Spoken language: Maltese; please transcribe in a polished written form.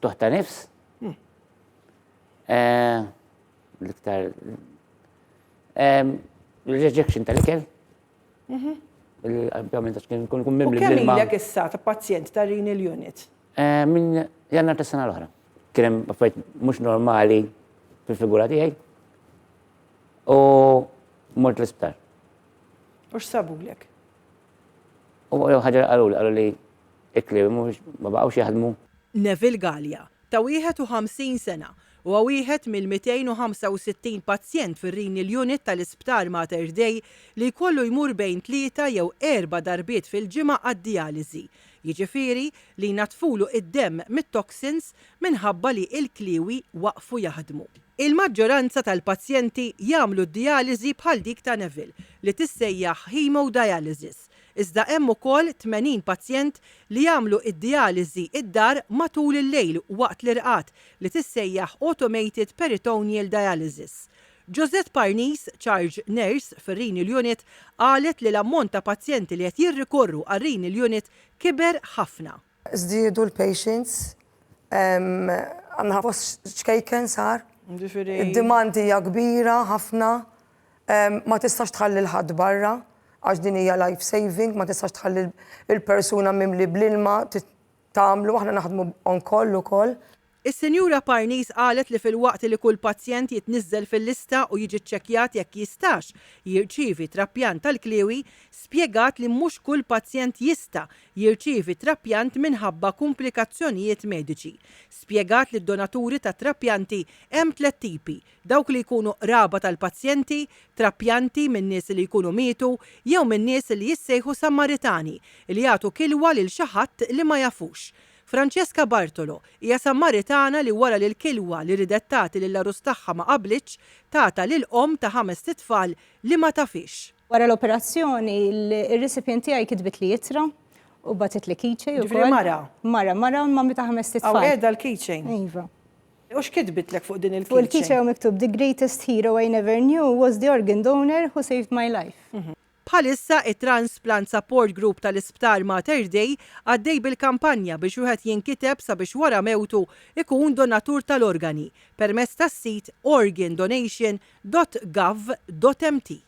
Tuħ ta' nifs. Eh, l-iktar rejection tal-ikel. Ovvjament għax kien kun mimli. U kemm ilek issa ta' pazjent ta' renal unit? Eh, minn jannar ta' sena l-oħra. Kien hemm affarijiet mhux normali fil-figura tiegħi. U mort l-isptar. U x'sabulek? U ħaġa qalu qalu li ikli mhux ma baqgħux jaħdmu. Neville Galea, ta' 51 sena, huwa wieħed mill-265 pazjent fir-Renal Unit tal-Isptar Mater Dei li jkollu jmur bejn tlieta jew erba' darbiet fil-ġimgħa għad-dijaliżi, jiġifieri li jnaddfulu d-demm mit-toxins minħabba li l-kliewi waqfu jaħdmu. Il-maġġoranza tal-pazjenti jagħmlu d-dijaliżi bħal dik ta' Neville, li tissejjaħ hemodialysis, Iżda hemm ukoll 80 pazjent li jagħmlu d-dijaliżi d-dar matul il-lejl waqt l-irqad li tissejjaħ automated peritoneal dialysis. Josette Parnis, charge nurse fir-Renal Unit, qalet li l-ammont ta' pazjenti li qed jirrikorru għar-Renal Unit kiber ħafna. Żdiedu l-patients, għandna post ċkejken sar. Id-demand hija kbira ħafna, ma tistax tħalli 'l ħadd barra għax din hija life saving, ma tistax tħalli l-persuna mimli bl-ilma tagħmlu, aħna naħdmu on call ukoll. Is-Sinjura Parnis qalet li filwaqt li kull pazjent jitniżżel fil-lista u jiġi ċċekkjat jekk jistax jirċievi trapjant tal-kliewi, spjegat li mhux kull pazjent jista' jirċievi trapjant minħabba kumplikazzjonijiet mediċi. Spjegat li d-donaturi tat-trapjanti hemm tlett tipi, dawk li jkunu qraba tal-pazjenti, trapjanti minn nies li jkunu mietu jew minn nies li jissejħu Sammaritani li jagħtu kilwa lil xi ħadd li ma jafux. Francesca Bartolo hija Sammaritana li wara li l-kilwa li riedet tagħti lill-għarus tagħha ma qablitx, tatha lil omm ta' ħamest itfal li ma tafhiex. Wara l-operazzjoni, ir-recipient tiegħi kitbitli ittra u bagħtitli keychain ukoll. Ġifieri mara? Mara, mara u mami ta' ħamest itfal. Hawn qiegħda l-keychain? Iva. U x'kitbitlek fuq din il-keychain? Fuq il-keychain hawn miktub The greatest hero I never knew was the organ donor who saved my life. Bħalissa it-Transplant Support Group tal-Isptar Mater Dei għaddej bil-kampanja biex wieħed jinkiteb sabiex wara mewtu jkun donatur tal-organi permezz tas-sit organdonation dot gov dot mt.